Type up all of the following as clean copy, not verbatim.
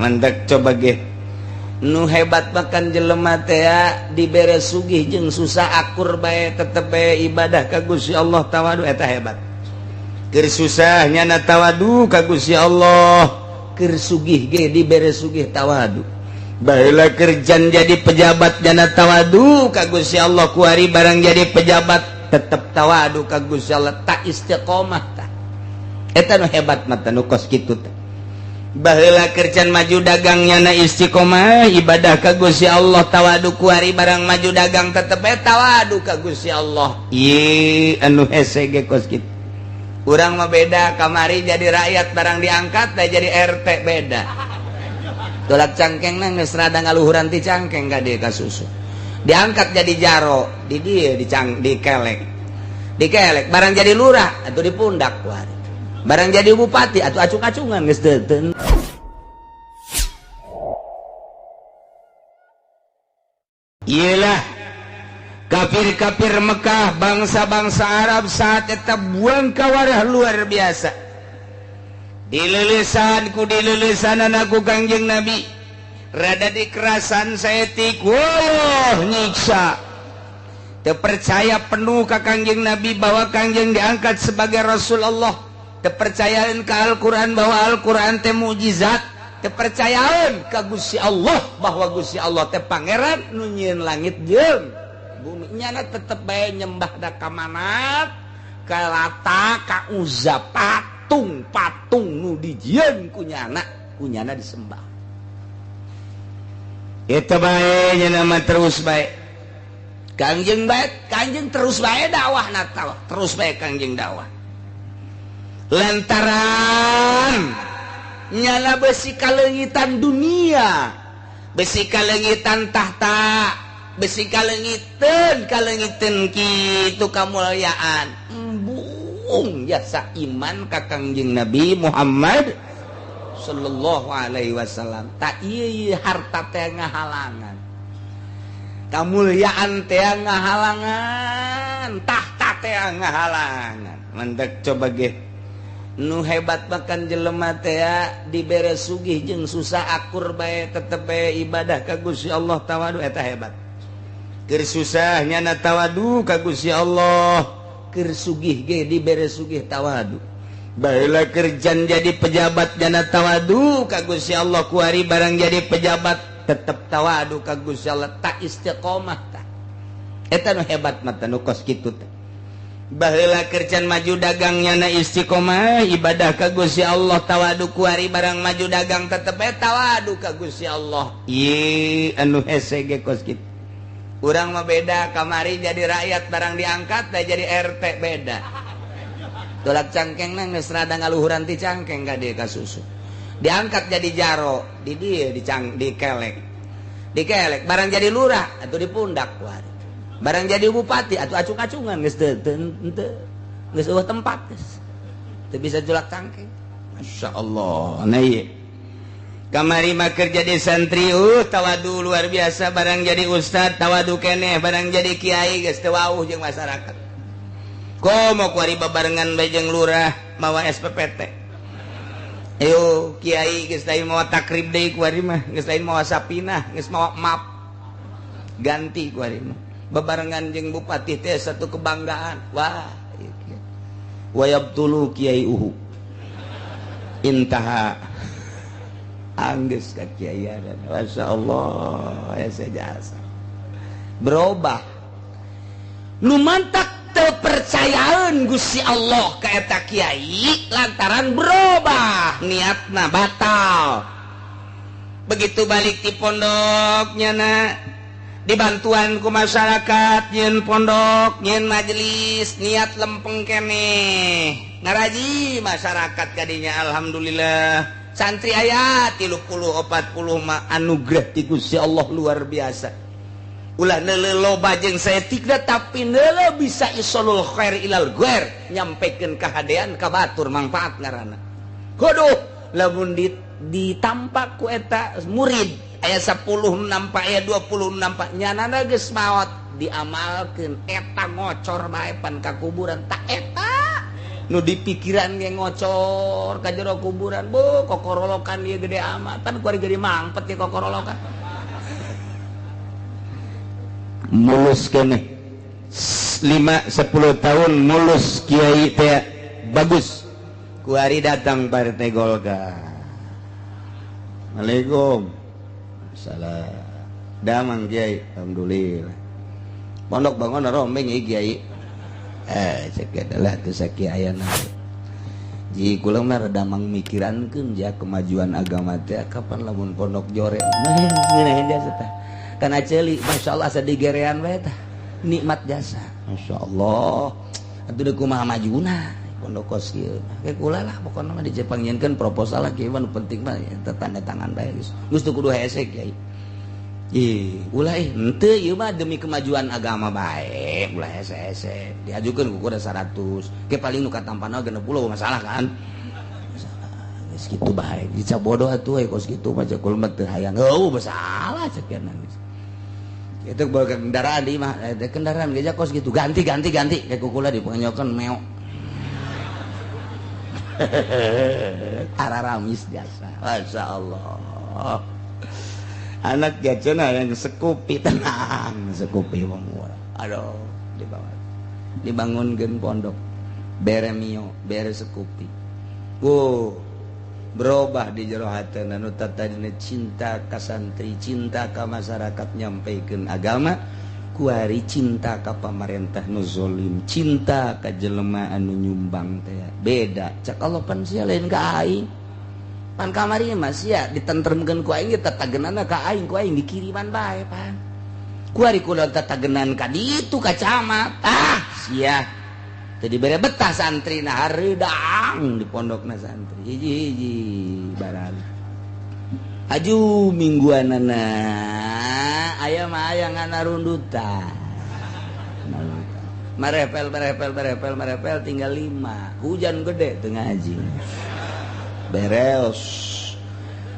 Mantak coba ge nu hebat makan jelema teh dibere sugih jeung susah akur bae tetep bae ibadah ka Gusti Allah tawadu eta hebat. Keur susah nyana tawadu ka Gusti Allah, keur sugih ge dibere sugih tawadu. Baheula kerjaan jadi pejabat nyana tawadu ka Gusti Allah, kuari barang jadi pejabat tetep tawadu ka Gusti Allah, tak istiqomah tah. Eta nu hebat mah nu kos kitu teh. Baheula kerjaan maju dagangnya na istiqomah ibadah ka Gusti Allah tawadu, kuari barang maju dagang tetep bae tawadu ka Gusti Allah. Ieu anu hese ge kos kitu. Urang mah beda, kamari jadi rakyat barang diangkat teh jadi RT beda. Tolak cangkeng geus rada ngaluhuran ti cangkeng ka dieu ka susu. Diangkat jadi jaro di dieu dicang dikelek. Dikelek barang jadi lurah atuh di pundak kuari. Barang jadi bupati atau acung-acungan geus teu. Iyalah kafir-kafir Mekah, bangsa-bangsa Arab saat eta buang kawarah luar biasa. Dilelesan ku dilelesan ku Kangjeng Nabi. Rada dikerasan saeutik, wah nyiksa. Teu percaya penuh ka Kangjeng Nabi bahwa Kangjeng diangkat sebagai Rasul Allah. Kepercayaan ke Al-Quran bahwa Al-Quran teh mukjizat, kepercayaan ke Gusti Allah bahwa Gusti Allah teh pangeran nu nyieun langit jeung bumi. Nyana tetep bae nyembah da ka Manat, ka Lata, ka Uzza, patung-patung nu dijieun ku nyana disembah. Eta bae nyana mah terus bae. Kangjeng bae, Kangjeng terus bae dakwahna terus bae Kangjeng dakwah. Lantaran nyala besi kalengitan dunia, besi kalengitan tahta, besi kalengitan kalengitan kitu kamulyaan, embung jasa iman ka Kangjeng Nabi Muhammad sallallahu alaihi wasallam. Tak ieu harta teh ngahalangan, kamulyaan teh ngahalangan, tahta teh ngahalangan. Mantak coba ge nu hebat makan jelema teh dibere sugih jeung susah akur bae tetep bae ibadah ka Gusti Allah tawadu eta hebat. Keur susah nyana tawadu ka Gusti Allah, keur sugih ge dibere sugih tawadu. Baheula kerjaan jadi pejabat nyana tawadu ka Gusti Allah, kuari barang jadi pejabat tetep tawadu ka Gusti Allah, tak istiqomah tah. Eta nu hebat mah nu kos kitu teh. Baheula kerjaan maju dagangnya na istiqomah ibadah ka Gusti Allah tawadu, kuari barang maju dagang tetep bae tawadu ka Gusti Allah. Ieu anu hese ge kos kitu. Urang mah beda, kamari jadi rakyat barang diangkat teh jadi RT beda. Tolak cangkeng geus rada ngaluhuran ti cangkeng ka dieu ka susu. Diangkat jadi jaro di dieu dicang dikelek. Dikelek barang jadi lurah atuh di pundak kuari. Barang jadi bupati atau acung-acungan geus teu geus eueuh tempat geus teu bisa julak cangkeng. Masya Allah. Nah ieu kamari mah keur jadi santri tawadu luar biasa, barang jadi ustad tawadu keneh, barang jadi kiai geus teu wauh jeung masyarakat. Komo kuari babarengan bae jeung lurah mawa SPPT. Ayo kiai geus lain mawa takrib deui kuari mah, geus lain mawa sapinah, geus mawa map. Ganti kuari mah. Bebarengan jeung bupati teh satu kebanggaan. Wah, wayabtulu kiai uhu intaha anggeus ka kiaian. Masya Allah, ya jasa berubah nu mantak teu percayaan Gusti Allah ka eta kiai lantaran berubah niatna batal. Begitu balik di pondoknya na dibantuan ku masyarakat nyeun pondok nyeun majelis niat lempeng keneh ngaraji masyarakat kadinya. Alhamdulillah santri aya 30 40 mah anugerah ti Gusti Allah luar biasa. Ulah neuleuh loba jeung saeutik tapi neuleuh bisa isolul khair ilal ghair, nyampekeun kahadean ka batur mangfaat ngaranna. Kuduh lamun ditampak ku eta murid aya 10 nampak aya 20 nampak nyanana geus maot diamalkeun eta ngocor bae pan ka kuburan tak eta Nu di pikiran ge ngocor ka jero kuburan, bu kokorolokan ieu gede amat, pan kuari gede mangpet ye kokorolokan. Mulus keneh 5-10 tahun mulus kiai teh bagus. Kuari datang Partai Golkar. Assalamualaikum. Salam. Damang kiai, alhamdulillah. Pondok bangun rombeng ieu kiai. Cek adalah tuh sakieu ayana. Ji kula mah rada mangmikirankeun ja kemajuan agama teh kapan lamun pondok jore. Ngeunaheun jasa tah. Kana ceuli masyaallah asa digerean bae tah. Nikmat jasa. Masyaallah. Atuh deuk kumaha majuna pondok kos kieu. Ke kula lah pokona mah dijepangnyeunkeun proposal lah kieu mah nu penting mah eta tanda tangan bae geus. Geus teu kudu hese kiai. Ih, ulah henteu ieu mah demi kemajuan agama bae, ulah hese-hese. Diajukeun ku kuda 100, ke paling nu katampana 60 masalah kan. Masalah. Geus kitu bae, dicap bodoh atuh we kos kitu mah cek kula mah teu hayang. Heuh, masalah cek geus. Itu bawa kendaraan di mah, kendaraan geus kos kitu ganti ganti ganti ke kukula dipenyokeun meok. Araramis jasa. Masyaallah. Anak gacena yang sekupi tenang, sekupi wong murah. Aduh, dibangun. Dibangunkeun pondok. Bere mio, bere sekupi. Wuh, berubah di jero hatena nu tadina cinta ka santri, cinta ka masyarakat nyampaikan agama, kuari cinta ka pamarentah nu zolim, cinta ka jelema anu nyumbang teh. Beda, cak Allah pan sia lain ka aing. Pan kamari mah sia ditentremkeun ku aing tatagenana ka aing, ku aing dikiriman bae pan. Kuari kula tatagenan ka ditu ka camat. Ah, sia. Teu dibere betah santrina hareudang di pondokna santri. Hiji-hiji barang. Haju mingguanana aya mah aya nganarundutan. Marepel marepel marepel marepel tinggal 5. Hujan gede teu ngaji. Beres.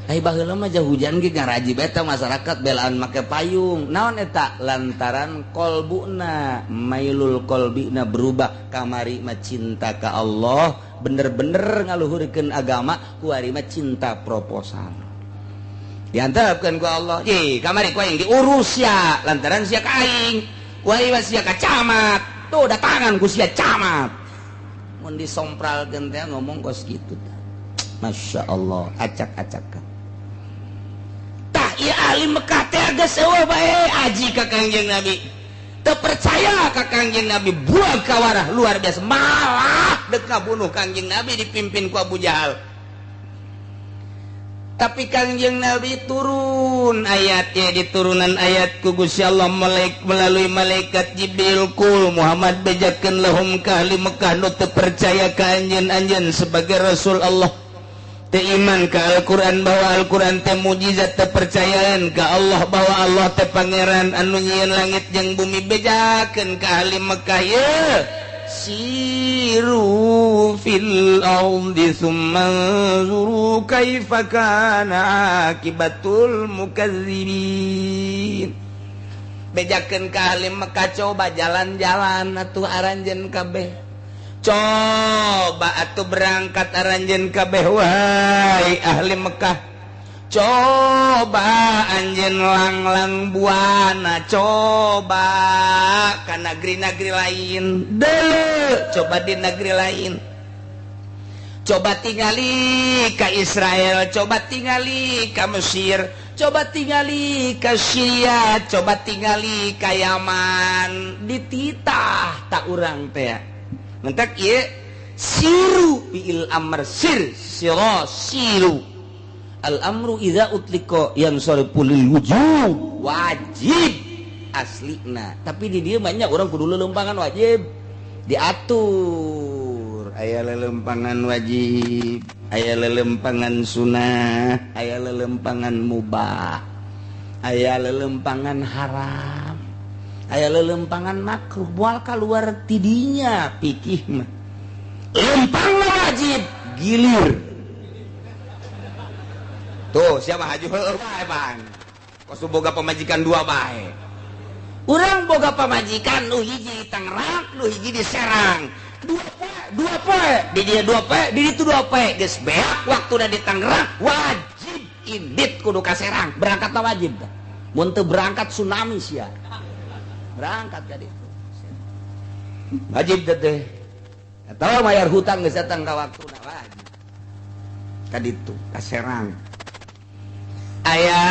Ai baheula mah hujan ge ngaraji beta masyarakat belaan make payung. Naon eta? Lantaran kolbuna, mailul kolbina berubah kamari mah cinta ka Allah, bener-bener ngaluhurkeun agama, kuari mah cinta proposal. Diantepkeun ku Allah, "Ih, kamari ku aing diurus sia, lantaran sia ka aing. Kuari mah sia ka camat. Tuh datangan ku sia camat." Mun disompralkeun teh ngomong kos kitu tah. Masya Allah, acak-acakan. Tah ieu ahli Mekah teh geus eueuh bae aji ka Kangjeng Nabi. Teu percaya ka Kangjeng Nabi, buang kawarah luar biasa. Malah dek ngabunuh Kangjeng Nabi dipimpin ku Abu Jahal. Tapi Kangjeng Nabi turun ayatnya, diturunan ayat ku Gusti Allah melalui malaikat Jibril, kul Muhammad bejakeun lahum ka ahli Mekah nu teu percaya ka anjeun-anjeun sebagai Rasul Allah. Iman ke Al-Quran bahwa Al-Quran teh mujizat, terpercayaan ke Allah bahwa Allah teh pangeran anu nyieun langit jeung bumi, bejakeun ka ahli Mekah ye siru fil ardi summa zuru kaifa kana akibatul mukadzibin. Bejakeun ka ahli Mekah coba jalan-jalan atuh aranjeun kabeh. Coba atuh berangkat aranjeun kabeh wahai ahli Mekah. Coba anjeun langlang buana, coba ka negeri-negeri lain. Deuleu, coba di negeri lain. Coba tingali ka Israel, coba tingali ka Mesir, coba tingali ka Syria, coba tingali ka Yaman. Dititah tak urang teh. Mentak ieu siru fi'il amr sir sira siru. Al amru idza utlika yansarifu lil wujub, wajib aslina. Tapi di dieu banyak orang kudu lelempangan wajib diatur. Aya lelempangan wajib, aya lelempangan sunah, aya lelempangan mubah, aya lelempangan haram, aya lelempangan makruh. Moal kaluar tidinya pikih mah. Lempang wajib gilir. Tuh siapa haju heueuh bae bang. Kos boga pamajikan dua bae. Urang boga pamajikan nu hiji di Tangerang, nu hiji di Serang. Dua poe 2 poe, di dia 2 poe, di ditu 2 poe, geus beak waktuna di Tangerang wajib indit kudu ka Serang, berangkatna wajib tah. Mun teu berangkat tsunami sia. Berangkat ka ditu. Wajib teh. Atawa mayar hutang geus datang ka waktuna wajib. Ka ditu ka Serang. Aya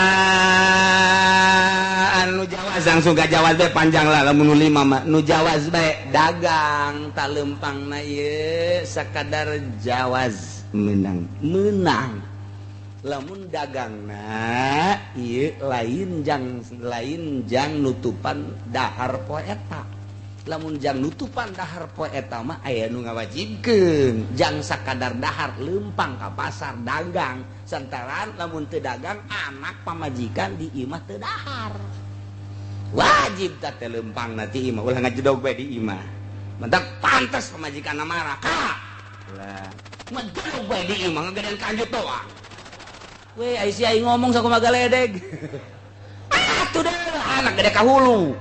anu jawaz langsung ka jawaz bae panjang lah lamun nu 5 mah. Nu jawaz bae dagang tak lempangna ieu sakadar jawaz menang. Menang. Lamun dagangna ieu lain jang nutupan dahar poe eta. Lamun jang nutupan dahar poe eta mah aya nu ngawajibkeun jang sakadar dahar lempang ka pasar dagang. Santaran lamun teu dagang anak pamajikan di imah teu dahar. Wajib tah teh lempang na ti imah ulah ngajedog bae di imah. Mentak pantas pamajikanna marah ka. Ulah ngajedog bae di imah ngagedean kanjut doang. Weh ai si aing ngomong sakumaha galedeg. Atuh deh anak gede ka hulu.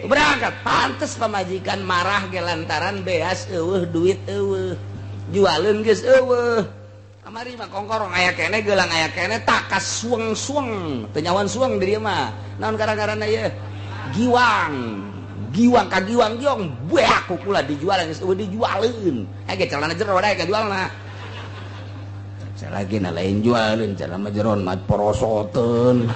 Berangkat pantes pamajikan marah ge lantaran beas eueuh duit eueuh. Jualeun geus eueuh. Kamari mah kongkorong aya keneh geulang aya keneh takas sueng-sueng, teu nyawan sueng di dieu mah. Naon gara-garana ieu? Giwang. Giwang ka giwang giong beak kukula dijual geus eueuh dijualeun. Ge celana jero dae ka jualna. Lagi na lain jualeun celana jeron mah porosoteun.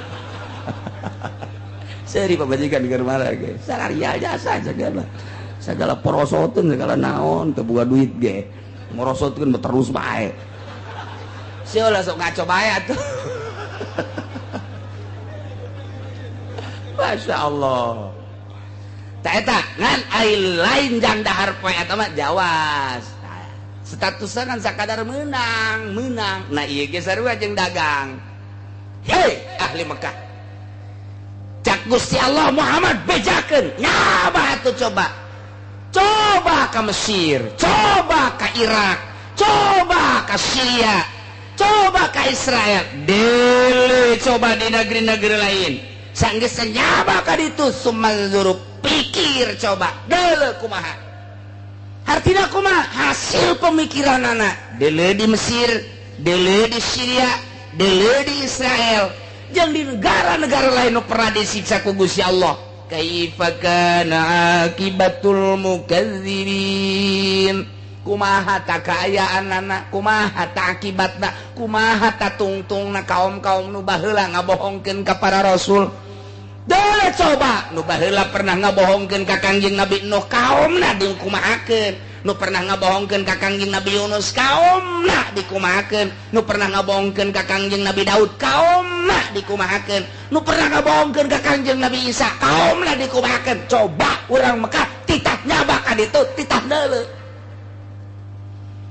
Seri pamajikan di marah ge. Sararia jasa segala. Segala porosoteun segala naon teu boga duit ge. Morosotkeun terus bae. Sia lah sok ngaco bae atuh. Masya Allah. Tak eta ngan ai lain jang dahar poe eta mah jawas. Statusna kan sakadar menang, menang. Nah ieu ge sarua jeung dagang. Hei ahli Mekah. Cak Gusti Allah Muhammad bejakeun. Nyaba atuh coba. Coba ka Mesir, coba ka Irak, coba ka Syria, coba ka Israel. Dele coba di negeri-negeri lain. Sanggeus nyaba ka ditu sumanzuru pikir coba. Dele kumaha. Hartina kumaha hasil pemikiranana. Dele di Mesir, dele di Syria, dele di Israel. Jeung di negara-negara lain nu pernah disiksa ku Gusti Allah. Kaifa kana akibatul mukadzibin? Kumaha ta kaayaanana, kumaha ta akibatna, kumaha ta tungtungna kaum-kaum nu baheula ngabohongkeun ka para rasul. Dele coba nu baheula pernah ngabohongkeun ka Kangjeng Nabi Nuh kaumna dikumahakeun. Nu pernah ngabohongkeun ka Kangjeng Nabi Yunus kaumna dikumahakeun. Nu pernah ngabohongkeun ka Kangjeng Nabi Daud kaumna dikumahakeun. Nu pernah ngabohongkeun ka Kangjeng Nabi Isa kaumna dikumahakeun. Coba urang Mekah titah nyaba ka ditu titah deuleu.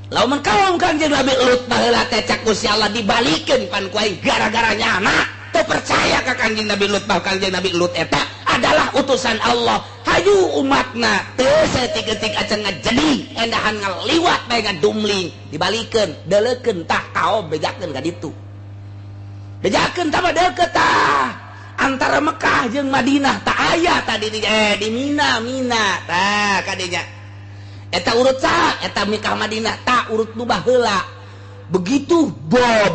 Lamun kaum Kangjeng Nabi Lut baheula teh cak Gusti Allah dibalikeun pan ku aing gara-gara nyana teu percaya ka Kangjeng Nabi Lut bahwa Kangjeng Nabi Lut eta adalah utusan Allah. Hayu umatna teu saeutik-eutik acan ngajedi endahan ngaliwat bae ngadumling dibalikeun deuleukeun tah kaum bejakeun ka ditu. Bejakeun tah mah deukeut tah antara Mekah jeung Madinah tah aya tadi di Mina Mina tah kadinya. Eta urut saha eta Mekah Madinah tah urut nu baheula. Begitu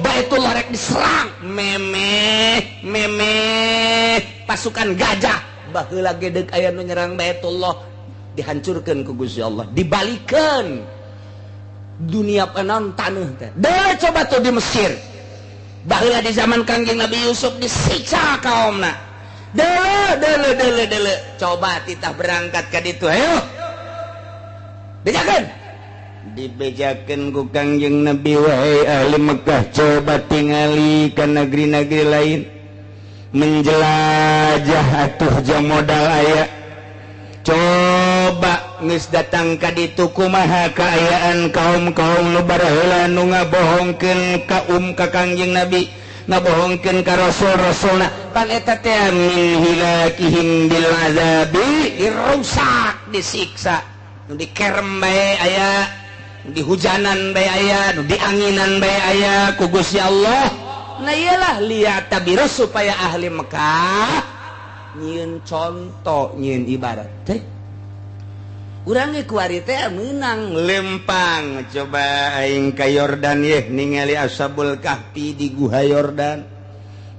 Baitullah rek diserang memeh memeh pasukan gajah baheula gedeg aya nu nyerang Baitullah dihancurkeun ku Gusti Allah dibalikeun dunia panon taneuh teh. Deui coba tuh di Mesir baheula di zaman Kangjeng Nabi Yusuf disiksa kaumna. Deuleu deuleu deuleu deuleu coba titah berangkat ka ditu ayo bejakeun dibejakeun ku Kangjeng Nabi wahai ahli Mekah coba tingali ka negeri-negeri lain menjelajah atuh jang modal aya coba geus datang ka ditu kumaha kaayaan kaum-kaum nu baheula nu ngabohongkeun ka ka Kangjeng Nabi ngabohongkeun ka rasul-rasulna pan eta teh min hilakihim bil azabi dirusak disiksa nu dikerem bae aya nu dihujanan bae aya nu dianginan bae aya ku Gusti Allah. Nah iyalah lihat tabirus supaya ahli Mekah nyieun contoh nyieun ibarat teh. Urang ge kuari teh meunang lempang coba aing ka Yordan yeh ningali Ashabul Kahfi di Guha Yordan.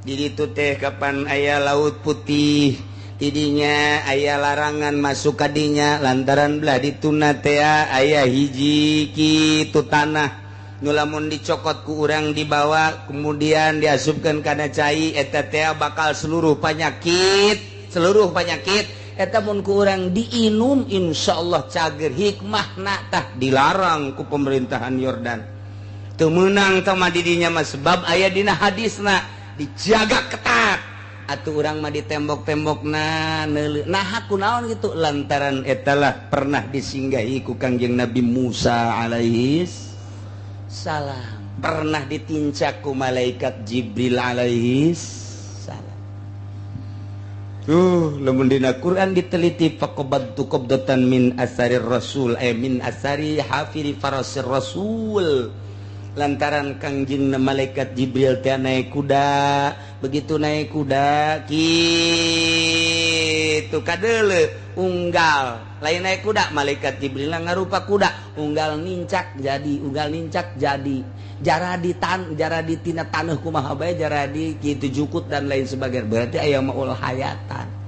Di ditu teh kapan aya Laut Putih, tidinya aya larangan masuk kadinya lantaran belah dituna teh aya hiji kitu tanah nu lamun dicokot ku urang dibawa kemudian diasupkeun kana cai eta teh bakal seluruh penyakit eta mun ku urang diinum insyaallah cager. Hikmahna tah dilarang ku pemerintahan Yordan. Teu meunang tah mah didinya mah sebab aya dina hadisna dijaga ketat. Atuh urang mah di tembok-tembokna neuleuh. Nah kunaon gitu lantaran etalah pernah disinggahi ku Kangjeng Nabi Musa alaihi salam, pernah ditincak ku malaikat Jibril alaihi salam. Tuh lamun dina Quran diteliti faqabadtu qabdatan min asarir rasul min asari hafiri farasir rasul. Lantaran Kangjeng malaikat Jibril teh naik kuda, begitu naik kuda kitu kadeuleu unggal, lain naik kuda malaikat Jibril ngarupa kuda, unggal nincak jadi, unggal nincak jadi, jara di tan, jara di tina taneuh kumaha bae jara di kitu jukut dan lain sebagainya. Berarti aya maul hayatan.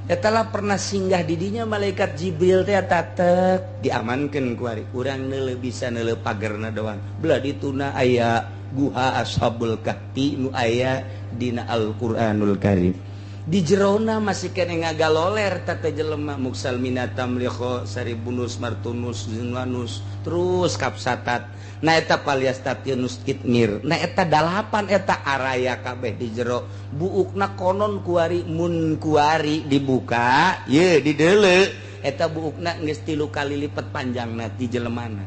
Etalah pernah singgah didinya malaikat Jibril teh tatek diamankeun ku ari urang neuleuh bisa neuleuh pagerna doang. Belah dituna aya guha Ashabul Kahfi nu aya dina Al-Qur'anul Karim. Di jerona masih kene ngagaloler teh jelema muksal minatam liho saribunus martunus zinwanus terus kapsatat. Na eta paliastatinus kitmir. Na eta dalapan eta araya kabeh di jero. Buukna konon kuari mun kuari dibuka ye dideuleu eta buukna geus 3 kali lipat panjangna ti jelemana.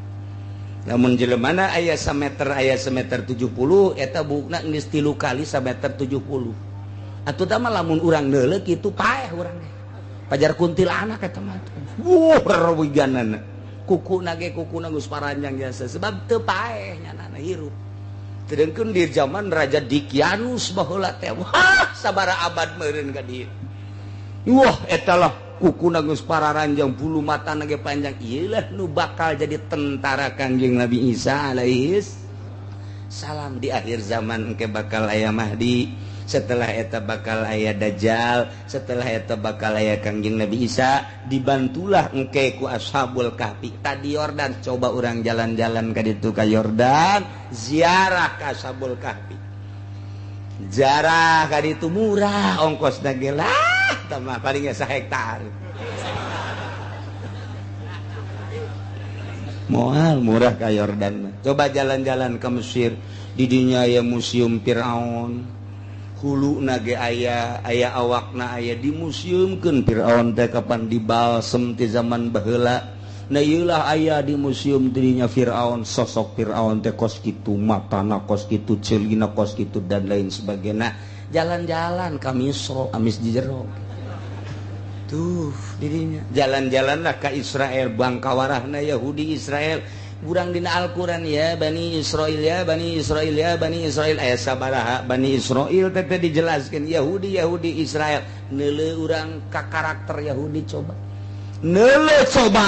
Lamun jelemana aya sameter aya semeter 70 eta buukna geus 3 kali sameter 70. Atuh tah mah lamun urang neuleuh kitu paeh urang ge. Pajar kuntilanak eta mah. Wuh rewiganana. Kukuna ge kukuna geus paranjang jasa sebab teu paeh nyanana hirup. Sedengkeun di zaman Raja Dikianus baheula teh wah sabaraha abad meureun ka dieu. Wah eta lah kukuna geus pararanjang bulu matana ge panjang. Ieu lah nu bakal jadi tentara Kangjeng Nabi Isa alaihis salam di akhir zaman engke bakal aya Mahdi. Setelah eta bakal aya Dajjal, setelah eta bakal aya Kangjeng Nabi Isa, dibantulah engke ku Ashabul Kahfi. Tadi Yordan coba urang jalan-jalan ka ditu ka Yordan, ziarah ka Ashabul Kahfi. Ziarah ka ditu murah ongkosna ge lah, tah mah paling ge sahektar. Moal murah ka Yordan. Coba jalan-jalan ke Mesir, di dinya aya Museum Firaun. Hulu nage aya aya awakna aya dimuseumkeun Firaun teh kapan dibalsem ti zaman baheula. Nah ieu lah aya di museum dirinya Firaun, sosok Firaun teh kos kitu, matana kos kitu, ceulina kos kitu dan lain sebagainya. Jalan-jalan ka Misro, amis di jero. Tuh dirinya. Jalan-jalanlah ka Israel, bangkawarahna Yahudi Israel. Urang dina Al-Qur'an ya Bani Israil ya Bani Israil ya Bani Israil aya sabaraha Bani Israil teh dijelaskeun Yahudi Yahudi Israel. Neuleuh urang ka karakter Yahudi coba. Neuleuh coba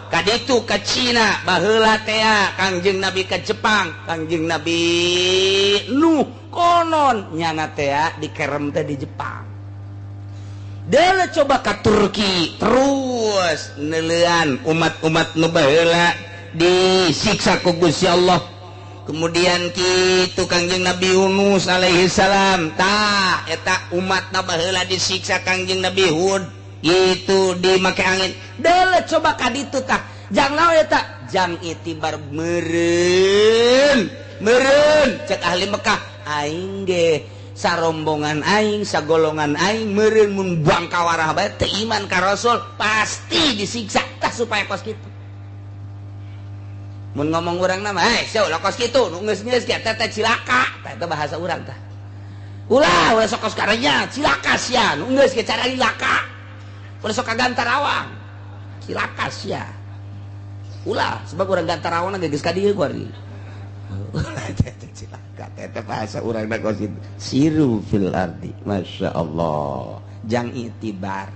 ka ditu ka Cina baheula teh Kangjeng Nabi ka Jepang, Kangjeng Nabi Nuh konon nyana teh dikerem teh di Jepang. Deuleuh coba ka Turki terus neuleuan umat-umat nu baheula disiksa ku Gusti Allah. Kemudian kitu Kangjeng Nabi Yunus alaihi salam tah eta umatna baheula disiksa Kangjeng Nabi Hud itu dimake angin. Deuleuh coba ka ditu tah jang naon eta jang itibar meureun meureun cek ahli Mekah aing ge sarombongan aing sagolongan aing meureun mun bangkawarah bae teu iman ka Rasul pasti disiksa tah supaya kos kitu. Mun ngomong urang nama, "Hei, sia ulah kos kitu, nu geus-geus ge teh teh cilaka." Tah eta bahasa urang tah. Ulah, ulah sok kos karenya, cilaka sia, nu geus ge cara cilaka. Ulah sok ka Gantarawang. Cilaka sia. Ulah, sebab urang Gantarawang ge geus ka dieu ku ari. Ulah teh teh cilaka, teh teh bahasa urang da kos kitu. Siru fil ardi, masyaallah. Jang itibar.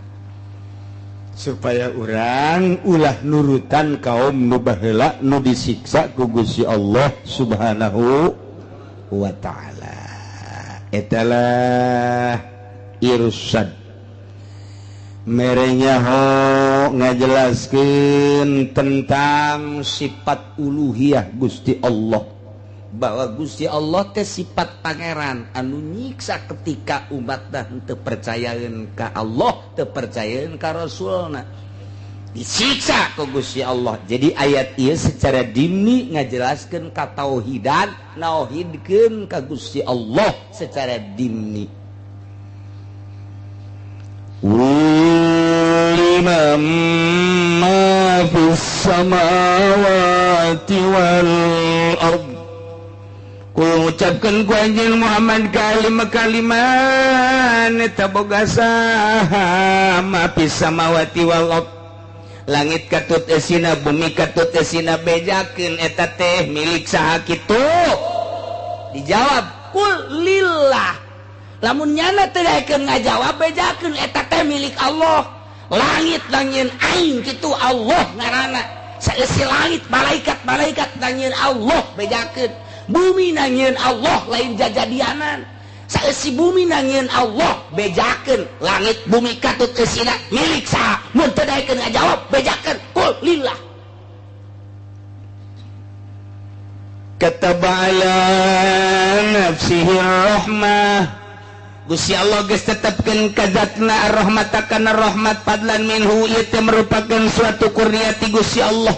Supaya urang ulah nurutan kaum nu baheula nu disiksa ku Gusti Allah Subhanahu wa ta'ala. Etalah irsad merenya ho ngajelaskeun tentang sifat uluhiyah Gusti Allah, bahwa Gusti Allah teh sifat pangeran anu nyiksa ketika umat dah teu percayaeun ka Allah, teu percayaeun ka Rasulna, disiksa ku Gusti Allah. Jadi ayat ieu secara dimni ngajelaskeun ka tauhidan, nauhidkeun ka Gusti Allah secara dimni. Liman ma fis samawati wal ard. Ku ucapkan ku anjeun Muhammad kalima-kaliman eta boga saha ma fis samawati wal ard. Langit katut esina, bumi katut esina, bejakeun eta teh milik saha kitu? Dijawab kul lillah. Lamun nyana teu daekeun ngajawab bejakeun eta teh milik Allah. Langit nangieun aing kitu Allah ngaranna. Saeusi langit malaikat-malaikat nangieun Allah bejakeun. Bumi nangieun Allah lain jajadianan. Saeusi bumi nangieun Allah bejakeun. Langit bumi katut eusina milik saha? Mun teu daekeun ngajawab bejakeun kul lillah. Kataba ala nafsihi rahmah. Gusti Allah geus tetepkeun ka zatna ar-rahmat kana rahmat fadlan minhu, ieu teh merupakan suatu kurnia ti Gusti Allah.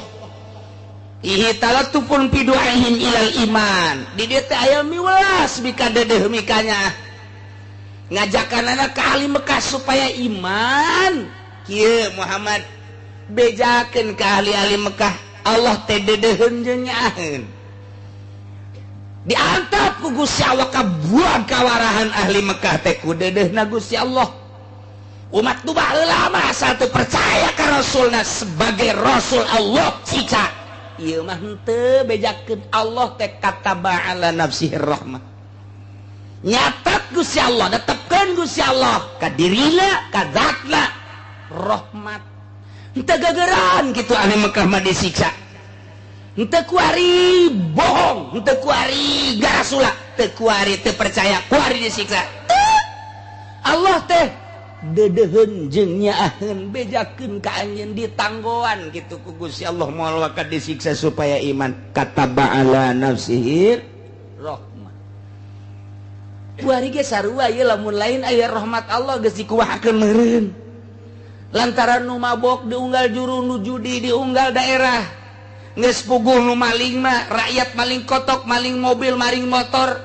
Ihi talatufun fi du'aihim ilal iman. Di dieu teh aya miwelas bikadeudeung mikanya. Ngajakanana ka ahli Mekah supaya iman. Kieu Muhammad bejakeun ka ahli-ahli Mekah, Allah teh deudeuheun jeung nyaaheun. Diantap ku Gusti Allah kabuang kawarahan ahli Mekah teh ku deudeuhna Gusti Allah. Umat nu baheula mah asal teu percaya ka Rasulna sebagai Rasul Allah siksa. Ieu mah henteu bejakeun Allah teh kataba ala nafsihi rahmah. Nyatat Gusti Allah, netepkeun Gusti Allah ka dirina, ka zatna rahmat. Henteu gegeran kitu ahli Mekah mah disiksa. Henteu kuari bohong, henteu kuari garasula, teu kuari teu percaya, kuari disiksa. Allah teh deudeuheun jeung nyaaheun bejakeun ka anjeun ditanggoan kitu ku Gusti Allah moal waka disiksa supaya iman. Kataba ala nafsihi rahmah. Kuari ge sarua ieu lamun lain aya rahmat Allah geus dikuahakeun meureun. Lantaran nu mabok diunggal juru, nu judi diunggal daerah. Geus puguh nu maling mah, rakyat maling kotok, maling mobil, maling motor.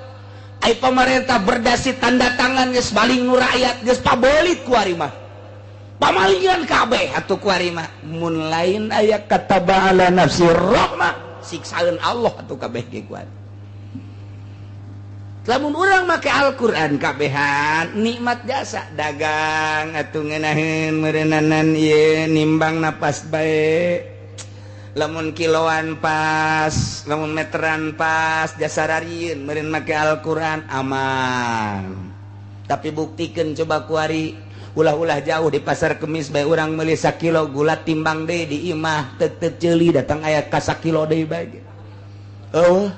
Ai pemerintah berdasi tanda tangan geus maling nu rakyat, geus pabelit kuari mah. Pamalingan kabeh atuh kuari mah. Mun lain aya kataba ala nafsi rahmah, siksaeun Allah atuh kabeh ge kuari. Lamun urang make Al-Qur'an kabehan nikmat jasa dagang atuh ngeunaheun meureunnanan ieu nimbang napas bae. Lamun kiloan pas, lamun meteran pas, jasa rarieun meureun make Al-Qur'an aman. Tapi buktikeun coba kuari ulah-ulah jauh di pasar Kemis bae urang meuli sakilo gula timbang deui di imah teu teu ceuli datang aya ka sakilo deui bae. Eueuh.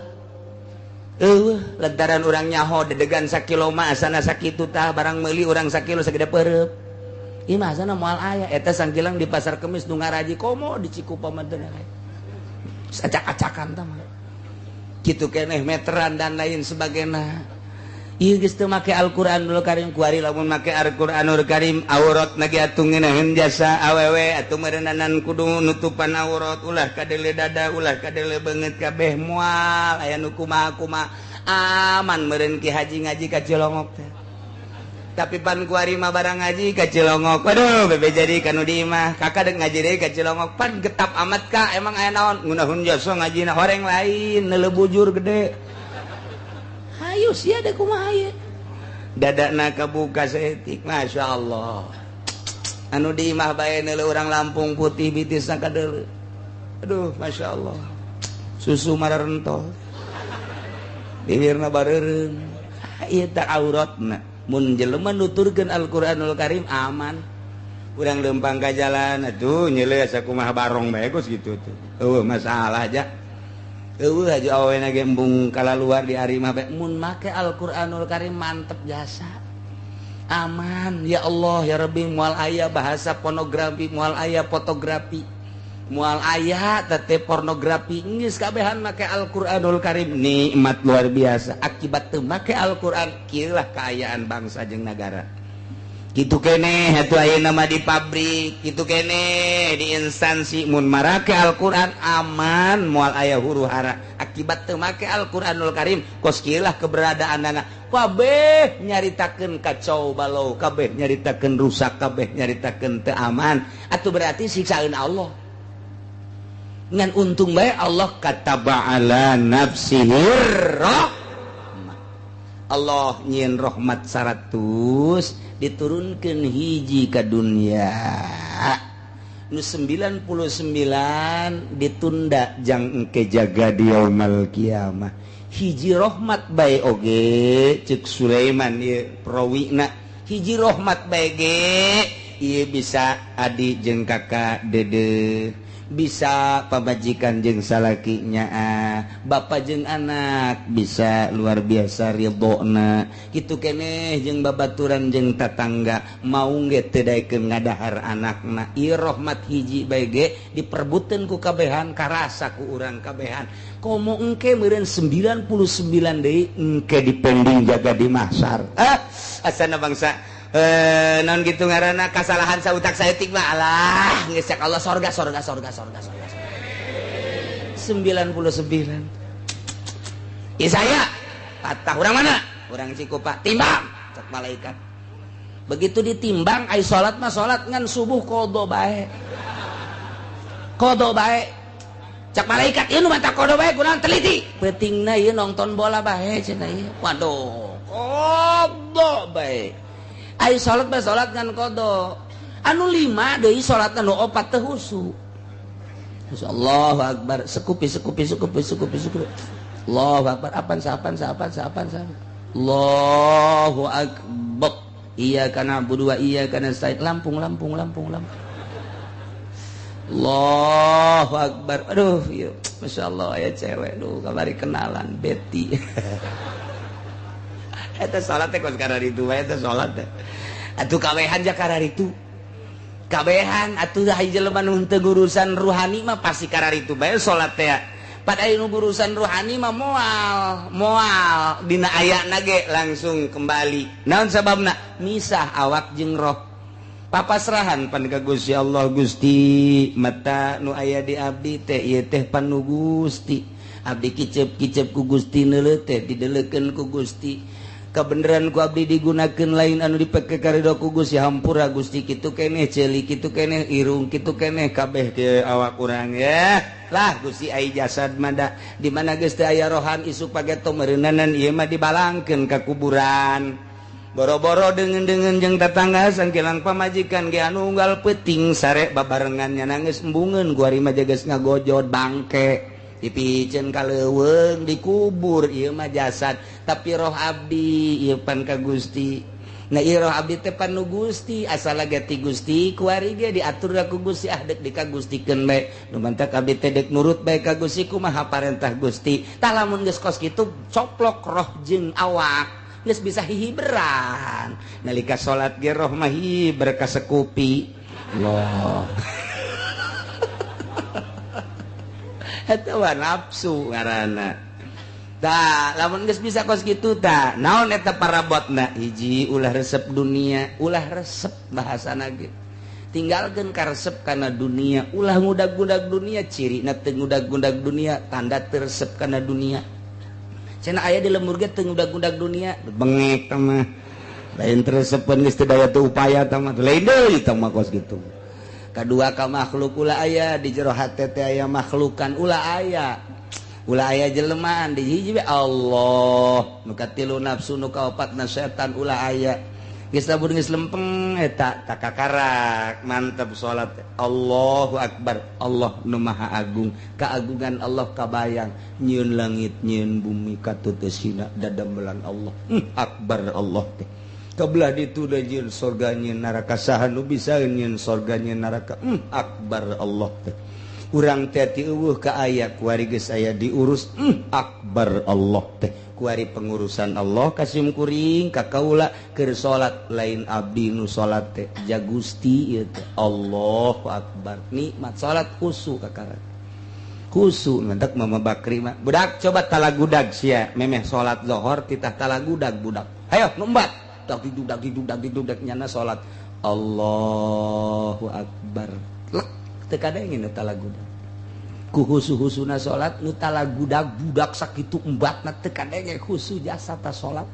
Eueuh, lantaran urang nyaho dedegan sakilo mah asana sakitu tah barang meuli urang sakilo sagede peureub. Imah sana moal aya eta sangkilang di pasar Kemis nu ngaraji komo di Cikupa mah teu aya. Acak-acakan tah mah. Kitu keneh meteran dan lain sebagainya. Ieu geus teu make Al-Qur'anul Karim kuari lamun make Al-Qur'anul Karim aurat na ge atuh ngeunaheun jasa awewe atuh meureunanan kudu nutupan aurat ulah kadeule dada ulah kadeule beungeut kabeh moal aya nu kumaha-kumaha aman meureun Ki Haji ngaji ka Cilongok teh. Tapi pan kuari mah barang ngaji ka Cilongok. Waduh, bebe jadi kanu di imah. Kakak dek ngaji deui ka Cilongok. Pan getap amat ka, emang aya naon? Ngunahun jasa ngajina horeng lain, neuleuh bujur gede. Hayu sia deh kumaha ieu. Dadana kabuka saeutik, masyaallah. Anu di imah bae neuleuh urang Lampung putih bitisna kadeuleu. Aduh, masyaallah. Susu mararentol. Bibirna bareureum. Ieu teh auratna. Mun jelema nuturkeun Al-Qur'anul Karim aman. Urang lempang ka jalan atuh nyeuleuh asa kumaha barong bae kos kitu tuh. Eueuh masalah aja. Eueuh aja awena ge embung kalaluar di ari mah bae mun make Al-Qur'anul Karim mantep jasa. Aman ya Allah ya Rabbi, moal aya bahasa pornografi, moal aya fotografi, moal aya tete pornografi, geus kabehan make Al-Qur'anul Karim nikmat luar biasa. Akibat teu make Al-Qur'an kieu lah kaayaan bangsa jeung nagara. Kitu keneh atuh ayeuna mah di pabrik, kitu keneh di instansi mun marake Al-Qur'an aman moal aya huru hara. Akibat teu make Al-Qur'anul Karim kos kieu lah keberadaanana. Kabeh nyaritakeun kacau balau, kabeh nyaritakeun rusak, kabeh nyaritakeun teu aman. Atuh berarti siksaeun Allah. Ngan untung bae Allah kataba ala nafsihi rahmah. Allah nyieun rahmat 100 diturunkeun hiji ka dunia. Nu 99 ditunda jang engke jaga di yaumul kiamah. Hiji rahmat bae oge ceuk Sulaiman ieu prawina. Hiji rahmat bae ge ieu bisa adi jeung kakak dede, bisa pamajikan jeung salaki nyaah, bapa jeung anak bisa luar biasa ridhona. Kitu keneh jeung babaturan jeung tatangga mau ge teu daekeun ngadahar anakna. Ieu rahmat hiji bae ge diperbutkeun ku kabehan, karasa ku urang kabehan. Komo engke meureun 99 deui engke dipending jaga di mahsyar. Asana bangsa non gitu ngaranna kasalahan sautak saeutik mah alah geus cak Allah sorga sorga sorga sorga sorga 99. Isaya patah urang mana? Urang Cikupa timbang cak malaikat. Begitu ditimbang ai salat mah salat ngan subuh qada bae. Qada bae. Cak malaikat ieu nu mata qada bae kunaon teliti. Peutingna ieu nonton bola bae cenah ieu. Waduh, qada bae. Ai salat mah salat ngan qada. Anu 5 deui salat anu 4 teu husu. Allahu akbar, sekupi sekupi sekupi sekupi sekupi. Allahu akbar, apan sapan sapan sapan sapan. Allahu akbar. Iyyaka na'budu wa iyyaka nasta'in. Lampung lampung lampung lampung. Allahu akbar. Aduh, ieu masyaallah aya cewek duh kamari kenalan Betty. Eta salat teh kos kararitu bae eta salat teh. Atuh kabehan ja kararitu. Kabehan atuh hiji jelema nu teu urusan ruhani mah pasti kararitu bae salat teh. Pada anu urusan ruhani mah moal, moal dina ayana ge langsung kembali. Naon sababna? Misah awak jeung roh. Papasrahan pan ka Gusti Allah, Gusti mata nu aya di abdi teh ieu teh pan nu Gusti. Abdi kicep-kicep ku Gusti neuleuh teh didelekeun ku Gusti. Kebenaran ku abdi digunakeun lain anu dipake karido ku Gusti, hampura Gusti kitu keneh ceuli kitu keneh irung kitu keneh kabeh ke awak urang ya. Lah Gusti ai jasad mah da di mana geus teu aya rohan isuk pageto meureunanan ieu mah dibalangkeun ka kuburan. Boro-boro deungeun-deungeun jeung tatangga sangkilang pamajikan ge anu unggal peuting sare babarengan nya nangis embungeun guari mah geus ngagojod bangke. Dipiceun ka leuweung dikubur ieu mah jasad tapi roh abdi ieu pan ka Gusti. Nah ieu roh abdi teh pan nu Gusti asal ge ti Gusti kuari ge diatur ku Gusti ah deuk dikagustikeun bae nu mantak abdi teh deuk nurut bae ka Gusti kumaha parentah Gusti. Tah lamun geus kos kitu coplok roh jeung awak geus bisa hihiberan nalika salat ge roh mah hiber ka sekupi. Allah eta mah nafsu ngaranna. Tah lamun geus bisa kos kitu tah naon eta parabotna? Hiji ulah resep dunia, ulah resep bahasana ge. Tinggalkeun karesep kana dunia, ulah ngudag-ngudag dunia, cirina teu ngudag-ngudag dunia, tanda teu resep kana dunia. Cenah aya di lembur ge teu ngudag-ngudag dunia, bengek tah mah. Lain teu resepeun geus teu daya teu upaya tah mah. Lain deui tah mah kos kitu. Kadua ka makhluk ulah aya di jero hate teh aya makhlukan ulah aya. Ulah aya jelemaan di hiji we Allah. Nu katilu nafsu nu kaopatna setan ulah aya. Geus lamun geus lempeng eta takakarak mantep salat. Allahu akbar. Allah nu maha agung. Keagungan Allah kabayang nyieun langit nyieun bumi katuteusina dadamelan Allah. Akbar Allah teh. Kebelah ditu da jieun sorga nyieun neraka saha nu bisa nyieun sorga nyieun neraka. Akbar Allah teh. Urang teh ti eueuh ka aya kuari geus aya diurus. Akbar Allah teh. Kuari pengurusan Allah kasim kuring ka kaula keur salat lain abdi nu salat teh ja Gusti ieu teh. Allahu akbar. Nikmat salat khusu kakara. Khusu mentak Mama Bakri mah. Budak coba talagudag sia memeh salat zuhur titah talagudag budak. Hayo numbat. Dak didudak didudak didudak nyana salat. Allahu akbar. Lek teu kadenge nu talagudag. Ku husu-husuna salat nu talagudag budak sakitu embatna teu kadenge khusu jasa ta salat.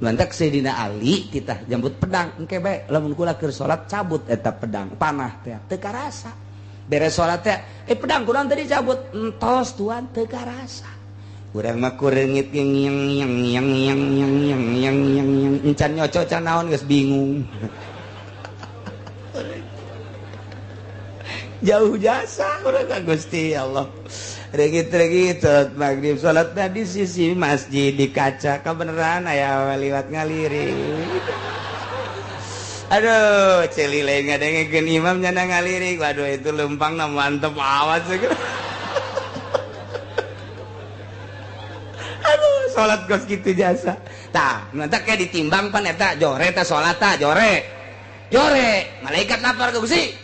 Lantak Sayyidina Ali titah jambut pedang engke bae lamun kula keur salat cabut eta pedang panah teh teu karasa. Beres salat teh pedang kurang tadi cabut entos tuan teu karasa. Urang mah kureungit yang yang yang yang yang yang yang yang yang yang encan nyoco can naon geus bingung. Jauh jasa urang ka Gusti Allah. Regit-regit salat maghrib salatna di sisi masjid di kaca kabeneran aya liwat ngalirik. Aduh, celi lain ngadengekeun imam nyana ngalirik. Waduh itu lempangna mantep amat segera. Aduh, salat geus kitu jasa. Tah, mantak ke ditimbang pan eta jore ta salat ta jore. Jore, malaikat lapor ke Gusti.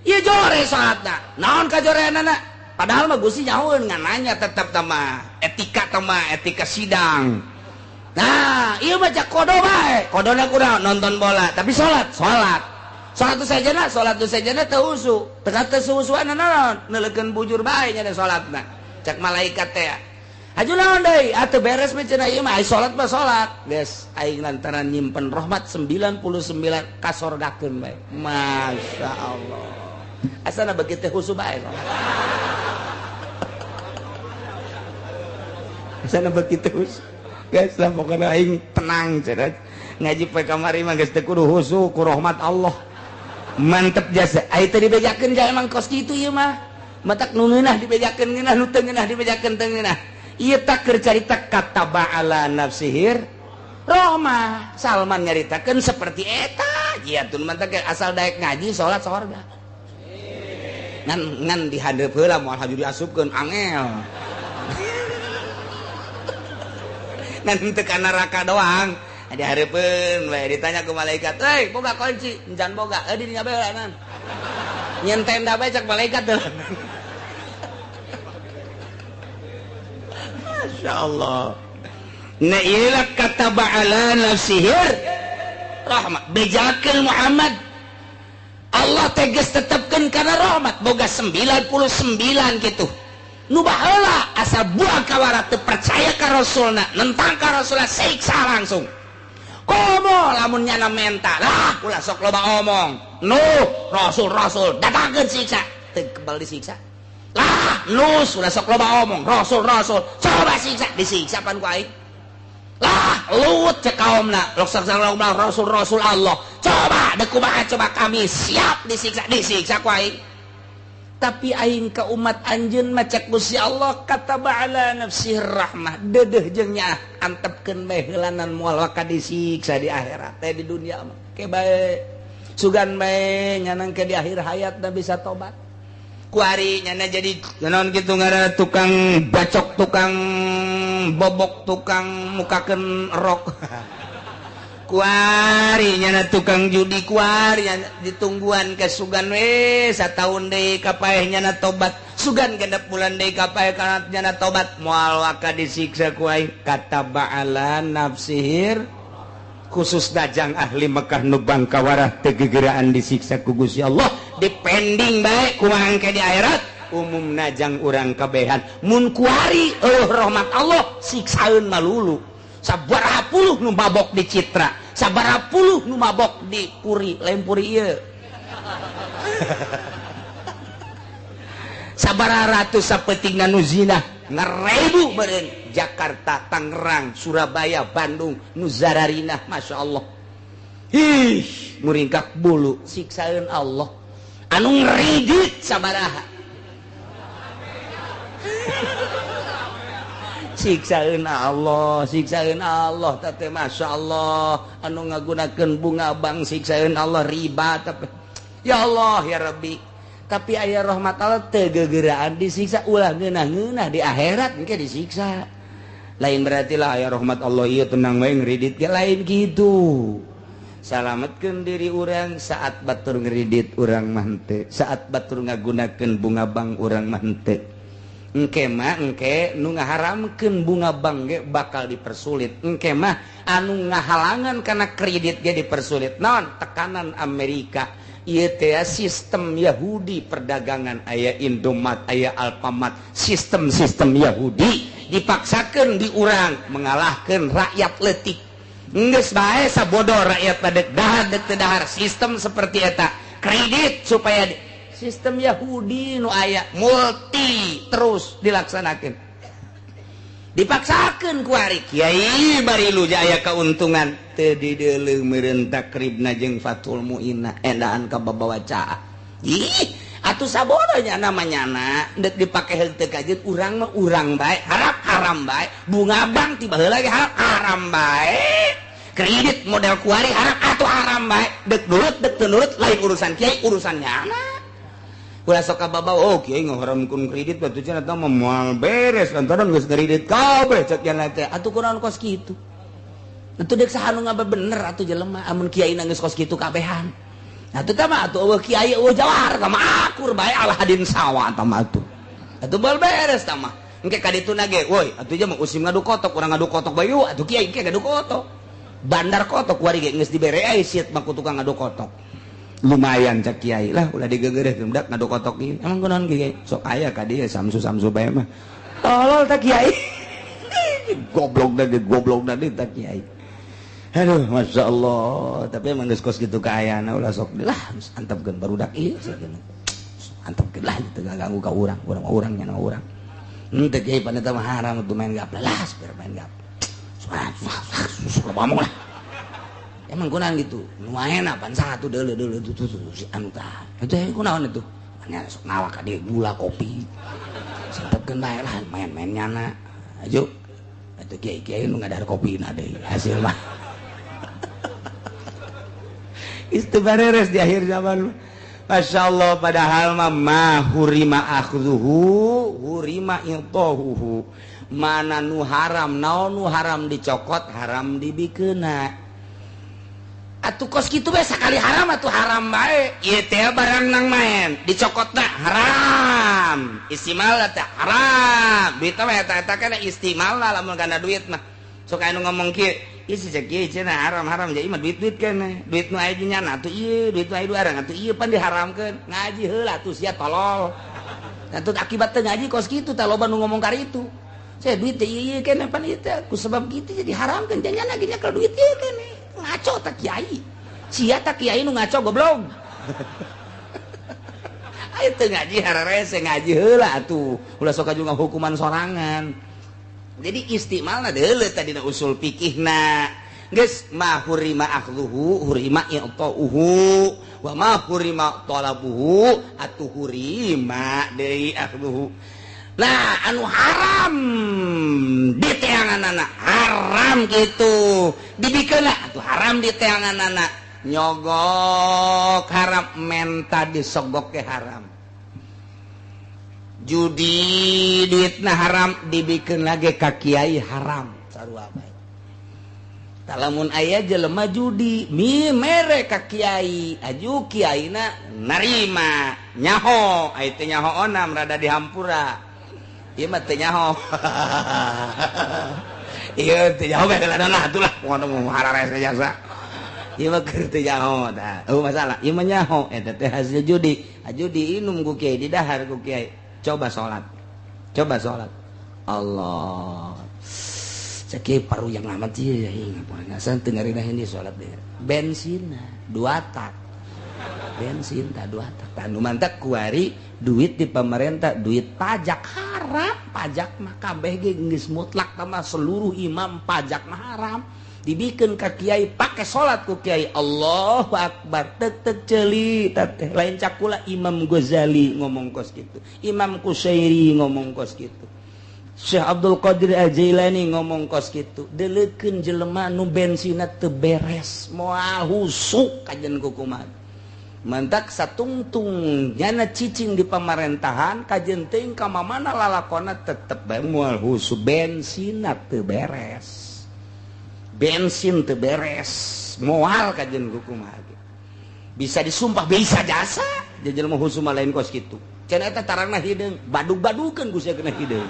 Ieu jore salatna. Naon kajoreanana? Padahal mah Gusti nyahoeun ngan nanya tetep tah mah etika tah mah etika sidang. Nah, ieu mah kodo bae. Kodona kurang nonton bola, tapi salat, salat. Salat tu sejana teu husu. Teu teu suhusuan naon? Neuleukeun bujur bae nya salatna. Cek malaikat teh. Aju naon deui? Atuh beres mah cenah ieu mah ai salat mah salat. Geus aing lantaran nyimpen rahmat 99 kasorgakeun bae. Masya Allah. Asana begitu husu bae. Asana begitu husu. Guys lah pokoknya aing tenang cenah. Ngaji poe kamari mah geus teu kudu husu ku rahmat Allah. Mantep jasa. Ai teu dibejakeun ja emang kos kitu ieu mah. Matak nu ngeunah dibejakeun ngeunah nu teu ngeunah dibejakeun teu ngeunah. Ieu tak keur carita kataba ala nafsihir rahmah. Salman nyaritakeun seperti eta. Ieu tun mantak asal daek ngaji salat sorga. Ngan ngan dihadeup heula moal haju diasupkeun angel. Ngan teu ka neraka doang. Dihareupeun we ditanya ku malaikat, "Hei, boga kunci?" "Encan boga." "Eh, di dinya bae heula." Nyen tenda bae cak malaikat teh. Masya Allah. Nah iyalah kata ba'ala nafsihir rahmat. Bejakeun Muhammad. Allah tegas tetapkan karena rahmat. Boga 99 gitu. Nu baheula asa buang kawara teu percaya ka Rasulna, nentang ka Rasulna siksa langsung. Komo lamun nyana menta lah ulah sok loba omong. Nu Rasul-rasul datangkeun siksa, teu kebal disiksa. Lah nu sudah sok loba omong, Rasul-rasul coba siksa, disiksa pan ku aing. Lah Lut cek kaumna, lok sok loba Rasul-rasul Allah. Coba deuk kumaha coba kami siap disiksa, disiksa ku aing. Tapi aing ka umat anjeun mah cek Gusti Allah kataba ala nafsihi rahmah. Deudeuh jeung nyaah antepkeun bae heulanan moal waka disiksa di akhirat teh di dunia mah. Ke bae sugan bae nyanang ke di akhir hayat da bisa tobat. Kuari nyana jadi naon kitu ngaranna tukang bacok, tukang bobok, tukang mukakeun rok. Kuari nyana tukang judi, kuari nyana ditungguan ke sugan we sataun deui kapaeh nyana tobat, sugan genep bulan deui kapaeh kana nyana tobat, moal waka disiksa ku aing. Kataba ala nafsihir khusus dajang ahli Mekah nu bangkawarah teu gegeraan disiksa ku Gusti Allah, dipending bae kumaha engke di akhirat umumna jang urang kabehan. Mun kuari eueuh rahmat Allah siksaeun malulu. Sabaraha puluh nu mabok di Citra, sabaraha puluh nu mabok di Puri, lain Puri ieu. Sabaraha ratus sapetingna nu zina, ngarebu meureun Jakarta, Tangerang, Surabaya, Bandung, nu zararinah, Masya Allah. Ih, muringkak bulu siksaeun Allah. Anu ngridit sabaraha. Siksaeun Allah, siksaeun Allah teh Masya Allah anu ngagunakeun bunga bank siksaeun Allah riba tapi ya Allah ya Rabbi. Tapi aya rahmat Allah teu gegeraan disiksa ulah ngeunah-ngeunah di akhirat engke disiksa. Lain berarti lah aya rahmat Allah ieu tenang wae ngridit ge lain kitu. Salametkeun diri urang saat batur ngridit urang mah henteu, saat batur ngagunakeun bunga bank urang mah henteu. Engke mah engke nu ngaharamkeun bunga bank ge bakal dipersulit. Engke mah anu ngahalangan kana kredit ge dipersulit. Naon tekanan Amerika. Ieu teh sistem Yahudi perdagangan aya Indomat aya Alfamart, sistem-sistem Yahudi dipaksakeun di urang mengalahkeun rakyat leutik. Geus bae sabodo rakyat pada dahar deuk teu dahar sistem seperti eta kredit supaya sistem Yahudi nu aya multi terus dilaksanakeun. Dipaksakeun ku ari kiai bari lu aya keuntungan teu dideuleu meureun takribna jeung Fathul Muinna endaan ka babawa caah. Ih, atuh sabodonya namanya na deuk dipake henteu kajeun urang mah urang bae, harap haram bae, bunga bank tiba heula ge harap haram bae. Kredit model kuari harap atuh haram bae, deuk nurut deuk teu nurut lain urusan kiai, urusan nyana. Ulah sok ka babawa, oh kiai ngaharamkeun kredit batu cenah tah mah moal beres lantaran geus kredit kabeh cek nya teh. Atuh kunaon kos kitu? Atuh deuk saha nu ngabener atuh jelema amun kiai geus kos kitu kabehan. Atuh tah mah atuh eueuh kiai eueuh jawar tah mah akur bae Aladin sawa tah mah atuh. Atuh bal beres tah mah. Engke ka dituna ge, woi atuh mah usim ngadu kotok, urang ngadu kotok bae yuk atuh kiai engke ngadu kotok. Bandar kotok kuari ge geus dibere ai siet mah ku tukang ngadu kotok. Lumayan cek kiai lah ulah digegereh budak ngadu kotok ieu. Emang kunaon kiai? Sok aya ka dieu samsu-samsu bae mah. Tolol tah kiai. Goblok da goblok da tah kiai. Aduh Masya Allah. Tapi emang geus kos kitu kaayana ulah sok lah antepkeun barudak ieu sakeun. Antepkeun lah teu ganggu ka urang, urang mah urang nya urang. Henteu kiai paneta mah haram atuh main gapleh lah, biar main gapleh. Sok ngomong lah. Emang kunaon gitu? Nu aena pan satu deuleu-deuleu tuh si anu tah. Itu kunaon itu? Nya sok nawak ka dieu gula kopi. Santepkeun bae lah main-main nyana. Aju. Atuh kiai-kiai nu ngadahar kopina deui hasil mah. Itu bareres di akhir zaman. Masya Allah padahal mah ma hurima akhzuhu hurima intahuhu. Mana nu haram naon nu haram dicokot haram dibikeuna. Atuh kos kitu bae sakali haram atuh haram bae. Ieu teh barang nang main dicokotna haram. Istimal teh haram. Duit mah eta-eta kana istimal lah lamun kana duit mah. Sok anu ngomong kieu, ieu si cek ieu cenah haram-haram jadi mah duit-duit keneh. Duit nu aya nyana atuh ieu, duit nu aya arang atuh ieu pan diharamkeun. Ngaji heula atuh sia tolol. Atuh akibat teu ngaji kos kitu tah loba nu ngomong karitu. Saya duit teh ieu keneh pan ieu teh ku sebab kitu jadi haramkeun janyana ge nyekel duit ieu keneh. Ngaco tak kiai, sia tak kiai nu ngaco goblok. Ayo teu ngaji hararese ngaji heula atuh, ulah sok aju ngahukuman sorangan. Jadi istimalna deuleu tadina usul fikihna. Geus ma hurima akhluhu hurima i'tauhu wa ma hurima talabuhu atuh hurima deui akhluhu. Nah anu haram di teanganana haram gitu dibikeun atuh haram di teanganana nyogok haram menta disogok ke haram judi duitna haram dibikeun lagi ka kiai haram sarua bae. Talamun aya jelema judi mi mere ka kiai aju kiaina narima nyaho aya teh nyaho onam rada dihampura. Ieu mah teu nyaho. Ieu teu nyaho bae lah atuh lah ngono hararese jasa. Ieu mah keur teu nyaho tah. Eueuh masalah ieu mah nyaho eta teh hasil judi. Judi inum ku kiai didahar ku kiai. Coba salat. Coba salat. Allah. Cek kiai paru yang amat ieu ya ngapain teu ngarina ini salat deh. Bensin dua tak. Bensin tak dua tak. Tanu mantak kuari duit di pemerintah, duit pajak haram, pajak mah kabeh ge geus mutlak mah seluruh imam pajak mah haram. Dibikeun ka kiai pake salat ku kiai Allahu akbar tek tek ceuli teh lain cakula Imam Ghazali ngomong kos kitu, Imam Kusyairi ngomong kos kitu. Syekh Abdul Qadir Al-Jailani ngomong kos kitu, deleukeun jelema nu bensinna teu beres, moal husuk kajen kukumaha. Mantak satungtung nyana cicing di pamarentahan kajen teuing ka mamana lalakona tetep bae moal husuk, bensinna teu beres. Bensin teu beres, moal kajen kukumaha. Bisa disumpah bisa jasa, jelema husuk mah lain kos kitu. Cenah eta tarangna hideung, badug-badukeun ku sia kena hideung.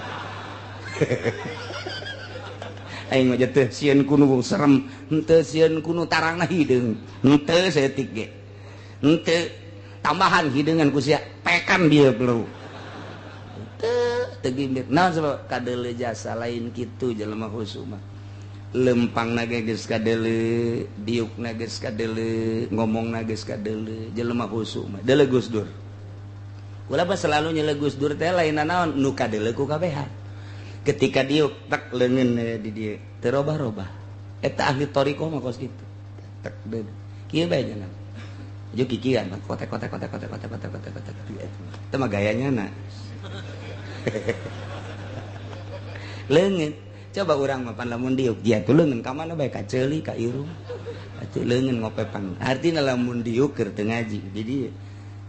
Aing mah teu sieun kunu serem, henteu sieun kunu tarangna hideung, henteu saeutik ge. Henteu tambahan hideungan ku sia, pekan dia perlu. Henteu teu gimbir. Naon sebab kadeuleu jasa lain kitu jelema husuk mah. Lempangna ge geus kadeuleu, diukna geus kadeuleu, ngomongna geus kadeuleu, jelema husuk mah. Deuleu Gus Dur. Kula mah selalu nyeleu Gus Dur teh lain naon nu kadeuleu ku kabehan. Ketika diuk tak leungeun di dieu teu robah-robah. Eta ahli thariqah mah kos kitu. Tek deun. Kieu bae nya. Jeung kikian kotek kotek kotek kotek kotek kotek kotek kotek. Eta mah gayanya na. Leungeun. Coba urang mah pan lamun diuk dia tuh leungeun ka mana bae ka ceuli ka irung. Atuh leungeun ngopepan. Artina lamun diuk keur teu ngaji. Di dieu.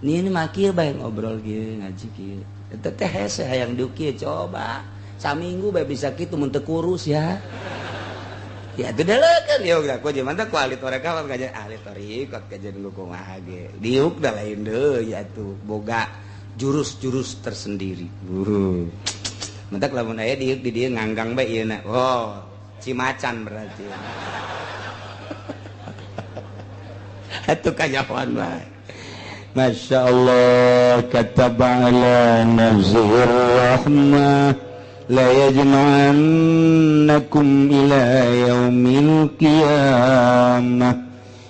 Ni mah kieu bae ngobrol kieu ngaji kieu. Eta teh hese hayang diuk kieu coba. Saminggu bae bisa kitu mun teu kurus ya. Ya teu deleukeun ya udah ku jeung mantap ku ahli tarekat kajian ahli thariqat kajian lu kumaha ge. Diuk da lain deui atuh boga jurus-jurus tersendiri. Mentak lamun aya diuk di dieu nganggang bae ieu na. Oh, cimacan berarti. Atuh kanyahoan bae. Masya Allah kataba ala nafsihi rahmah la yajma'annakum ila yaumil qiyamah.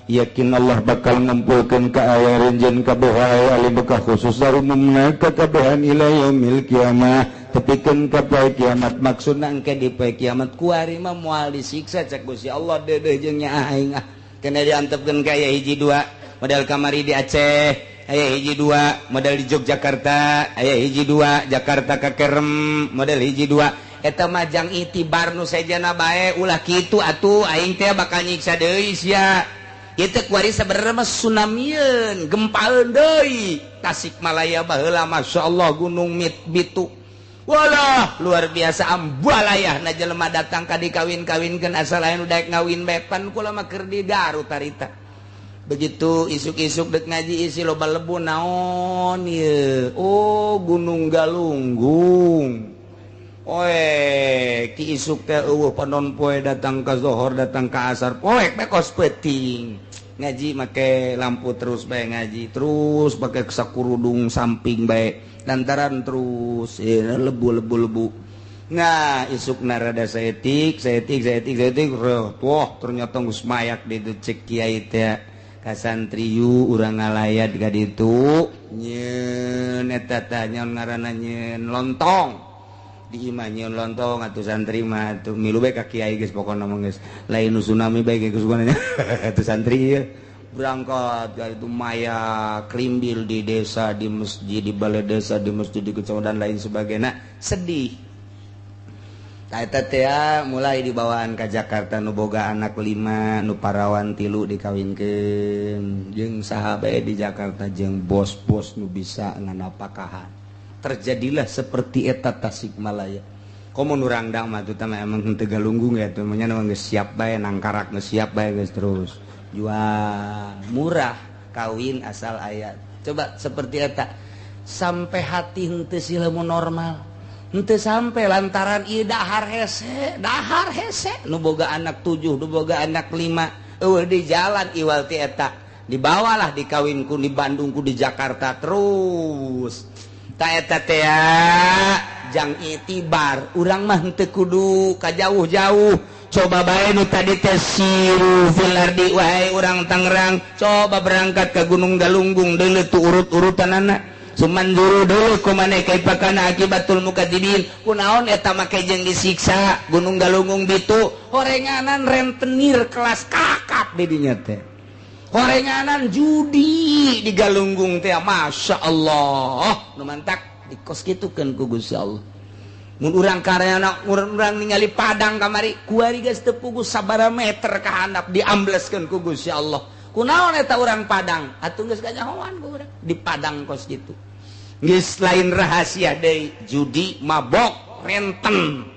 Yakin Allah bakal ngumpulkeun ka aya renjen kabeh ahli bekah khusus umumna ka kabehan ila yaumil qiyamah tepikeun ka poe kiamat. Maksudna engke di poe kiamat kuari mah moal disiksa cek Gusti Allah deudeuh jeung nyaah aing ah kena diantepkeun ka aya hiji dua model kamari di Aceh, aya hiji dua model di Yogyakarta, aya hiji dua Jakarta ka Kerem model hiji dua. Eta mah jang itibar nu sejana bae ulah kitu atuh aing teh bakal nyiksa deui sia. Ieu teh kuari sabenerna mah tsunamieun, gempaeun deui. Tasikmalaya baheula masyaallah gunung Bitu. Walah luar biasa ambalayah na jelema datang ka dikawin-kawinkeun asal aya nu daek ngawin bae pan kula mah keur di Garut harita. Begitu isuk-isuk dek ngaji isi loba lebu naon ieu. Oh Gunung Galunggung. Oe ki isuk teh eueuh panon poe datang ka zohor datang ka asar poek bae kos peuting. Ngaji make lampu terus bae ngaji terus pake sakurudung samping bae lantaran terus lebu-lebu-lebu. Nah isuk narada saeutik saeutik saeutik saeutik wah ternyata geus mayak di dieu cek kiai teh ka santriyu urang ngalayat ka ditu nyeun eta tah nyeun ngaranna nyeun lontong di imah nyeun lontong atuh santri mah atuh milu bae ka kiai geus pokona mah geus lain nu tsunami bae geus pokona atuh santri ieu berangkat ka itu maya krimbil di desa di masjid di balai desa di masjid di kecamatan dan lain sebagainya sedih. Eta teh mulai dibawaan ka Jakarta nu boga anak 5 nu parawan 3 dikawinkeun jeung saha bae di Jakarta jeung bos-bos nu bisa nganapakahan. Terjadilah seperti eta Tasikmalaya. Komo nu rangdang mah teh emang henteu galunggung ya teh nya geus siap bae nangkarak geus siap bae geus terus jual murah kawin asal aya. Coba seperti eta sampai hati henteu silemu normal. Henteu sampai lantaran ieu dahar hese nu boga anak 7 nu boga anak 5 eueuh di jalan iwal ti eta dibawalah dikawin ku di Bandung ku di Jakarta terus ta eta teh jang itibar urang mah henteu kudu ka jauh-jauh coba bae nu tadi teh siru fil ardi wahai urang Tangerang coba berangkat ke Gunung Galunggung deuleu tu urut-urutanana Sumanduru dulu kumane kaifa kana akibatul mukadzibin kunaon eta make jeung disiksa Gunung Galunggung bitu horenganan rentenir kelas kakap di dinya teh horenganan judi di Galunggung teh Masya Allah nu mantak dikos kitukeun ku Gusti Allah. Mun urang karyana urang ningali Padang kamari kuari geus teu puguh sabaraha meter ka handap diambleskeun ku Gusti Allah. Kunaon eta urang Padang? Atuh geus kanyahoan ku urang di Padang kos kitu. Geus lain rahasia deui, judi, mabok, renten.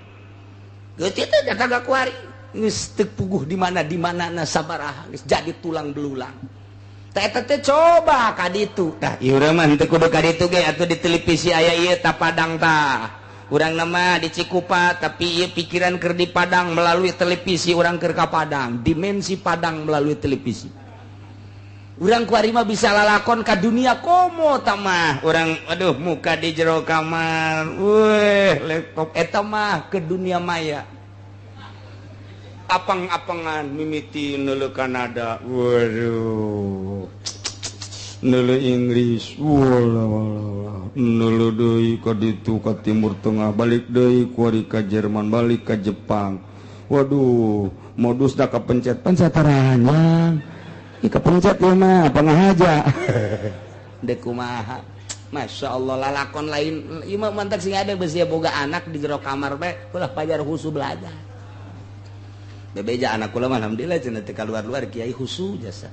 Geus teh eta kuari geus teu puguh di mana di mana na sabaraha geus jadi tulang belulang. Tah eta teh coba ka ditu. Tah ieu urang mah henteu kudu ka ditu ge atuh di televisi aya ieu ta Padang tah. Urang nama di Cikupa tapi ieu pikiran keur di Padang melalui televisi urang keur ka Padang, dimensi Padang melalui televisi. Urang kuari mah bisa lalakon ka dunia komo tamah. Urang aduh muka di jero kamar, weh laptop eta mah ke dunia maya. Apang-apangan mimiti neuleuh Kanada, waduh. Neuleuh Inggris, walah neuleuh deui ka ditu ka Timur Tengah, balik deui kuari ka Jerman, balik ka Jepang. Waduh, modusna kapencet, pencet taranjang. Ih kapencet ieu mah pangahaja. Deuk kumaha? Masya Allah lalakon lain ieu mah mantak sing ada beusi boga anak di jero kamar bae ulah pajar husu belajar. Bebeja anak kula mah alhamdulillah cenah teu kaluar-luar kiai husu jasa.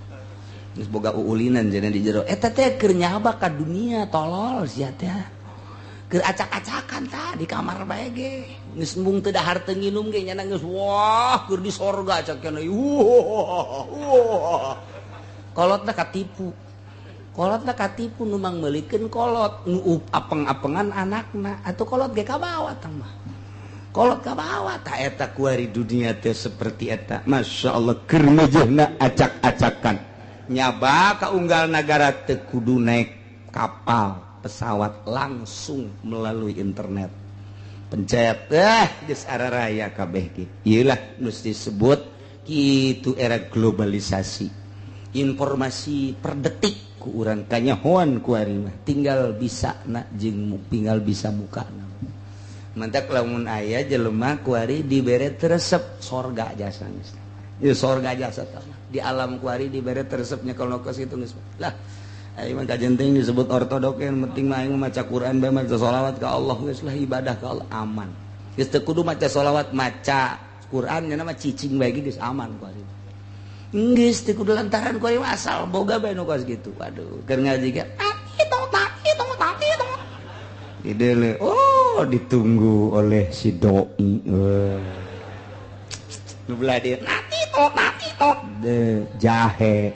Geus boga uulinan cenah di jero. Eta teh keur nyaba ka dunia tolol sia teh. Keur acak-acakan tah di kamar bae ge. Geus embung teu dahar teu nginum ge nya geus wah keur di sorga cak cenah. Wah. Kolotna katipu. Kolotna katipu nu mangmeulikeun kolot nu apeng-apengan anakna atuh kolot ge kabawa tah mah. Kolot kabawa tah eta kuari dunia teh seperti eta. Masya Allah keur mejehna acak-acakan. Nyaba ka unggal nagara teu kudu naik kapal pesawat langsung melalui internet. Pencet geus araraya kabeh ge. Ieu lah nu disebut kitu era globalisasi. Informasi per detik ku urang kanyahoan ku ari mah tinggal bisa na jeung tinggal bisa muka. Mantak lamun aya jelema kuari dibere teresep sorga jasa geus. Ieu sorga jasa tah. Di alam kuari dibere teresepnya kalau kos itu geus. Lah aing mah kajenting disebut ortodok yang penting mah aing maca Quran bae maca sholawat ka Allah geus lah ibadah ka Allah aman. Geus teu kudu maca sholawat maca Quran nya mah cicing bae geus aman kuari. Geus teu kudu lantaran kuari mah asal boga bae nu kos kitu. Waduh keur ngaji ge ide oh ditunggu oleh si doi. Nu belah dieu nati to de jahe.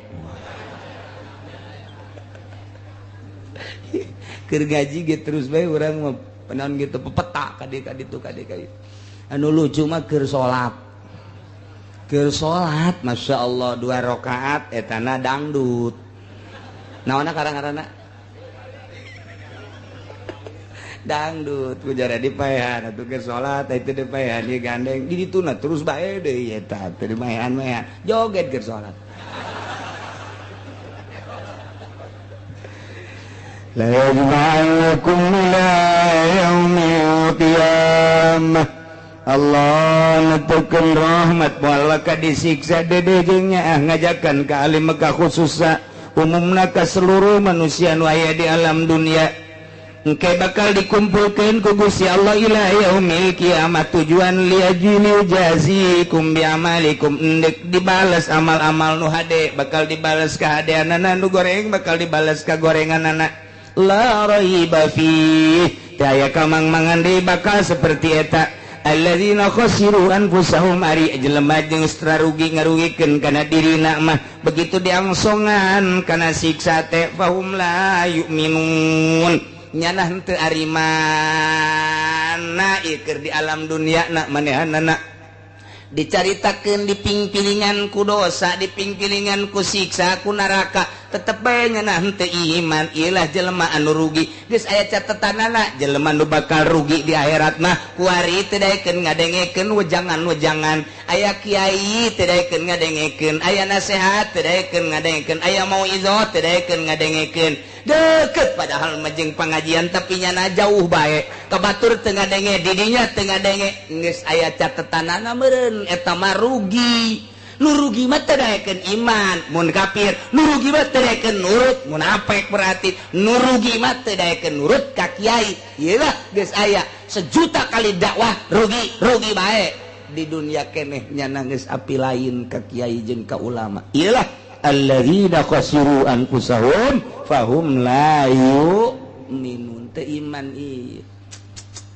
Keur gaji ge terus bae urang mah penaon gitu pepeta ka dieu ka ditu ka dieu ka dieu. Anu lucu mah keur salat. Keur salat Masya Allah 2 rakaat etana dangdut. Naonna karang-karana? Dangdut ku jara dipaehan atuh keur salat itu dipaehan ieu gandeng di dituna terus bae deui eta teu dimaehan-maehan joget keur salat. La yajma'ukum ila yaumil qiyamah. Allah netukeun rahmat moal ka disiksa dede jeung nyaah ngajakan ka ahli Mekah khususna umumna ka seluruh manusia nu aya di alam dunia. Engke bakal dikumpulkeun ku Gusti Allah ila yaumil kiamat tujuan liajili jazikum bi amalikum endek dibales amal-amal nu hade bakal dibales kahadeanana nu goreng bakal dibales ka gorenganana la raiba fi teu aya kamang-mangan deui bakal seperti eta alladzina khasiru anfusahum ari jelema jeung rugi ngarugikeun kana dirina mah begitu diangsongan kana siksa teh fahum la yu'minun nyanah henteu ari mana ieu keur di alam dunia na manehanana dicaritakeun dipingpilingan ku dosa dipingpilingan ku siksa ku neraka tetep bae nyanah henteu iman ieu lah jelema anu rugi geus aya catetanana jelema nu bakal rugi di akhirat mah kuari teu daekeun ngadengekeun wejangan-wejangan aya kiai teu daekeun ngadengekeun aya nasehat teu daekeun ngadengekeun aya mauizah teu daekeun ngadengekeun deket padahal mah jeung pengajian tapi nyana jauh bae kabatur teu ngadenge didinya teu ngadenge geus aya catetanana meureun eta mah rugi. Nu rugi mah teu daekeun iman mun kafir, nu rugi mah teu daekeun nurut munafik, berarti nu rugi mah teu daekeun nurut ka kiai. Ieu lah geus aya sejuta kali dakwah, rugi rugi bae di dunia keneh nyana geus api lain ka kiai jeung ka ulama. Ieu lah alladzina khasiru anfusahum fahum la yu'minun, teu iman ieu.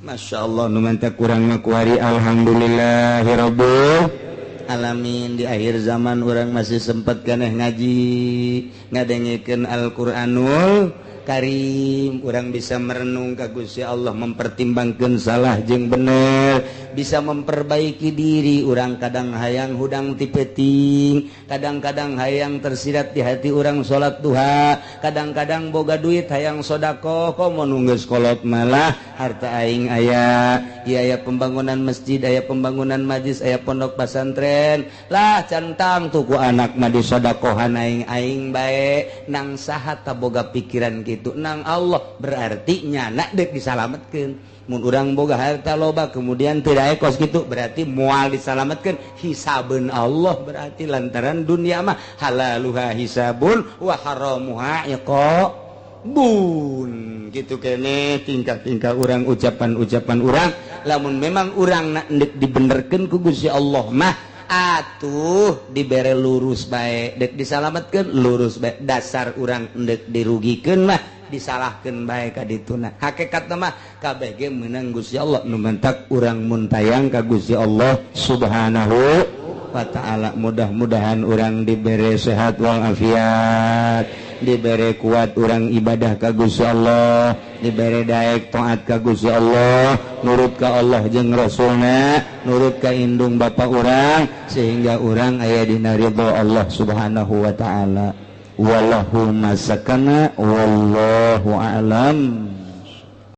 Masya Allah, nu mantap kurang mah kuari. Alhamdulillahirabbil alamin, di akhir zaman orang masih sempat keneh ngaji, ngadengekeun Al-Qur'anul Karim, orang bisa merenung ka Gusti Allah, mempertimbangkan salah jeung bener, bisa memperbaiki diri. Orang kadang hayang hudang ti peuting, kadang-kadang hayang tersirat di hati orang salat duha, kadang-kadang boga duit hayang sodako. Komo nu geus kolot malah, harta aing aya ieu, aya pembangunan masjid, aya pembangunan majlis, aya pondok pesantren lah, centang tuh ku anak mah disodakohan aing aing bae. Nang saha boga pikiran gitu? Nang Allah. Berarti nyana dek disalametkeun. Mun urang boga harta loba kemudian tidak kos gitu, berarti moal disalametkeun, hisabeun Allah. Berarti lantaran dunia mah halaluha hisabun wa haramuha iqabun, gitu kene tingkah-tingkah orang, ucapan-ucapan orang. Lamun memang urang nak dibenerkeun ku Gusti Allah mah, atuh dibere lurus bae. Dek disalametkeun, lurus bae. Dasar urang endek dirugikeun mah, disalahkeun bae ka dituna. Hakikat mah kabeh ge meunang Gusti Allah. Nu mentak urang muntayang ka Gusti Allah Subhanahu wa ta'ala. Mudah-mudahan urang dibere sehat walafiat, dibere kuat urang ibadah ka Gusti Allah, dibere daek taat ka Gusti Allah, nurut ka Allah jeung Rasulna, nurut ka indung bapa urang, sehingga urang aya dina ridho Allah Subhanahu wa ta'ala. Wallahu masakana, wallahu a'lam.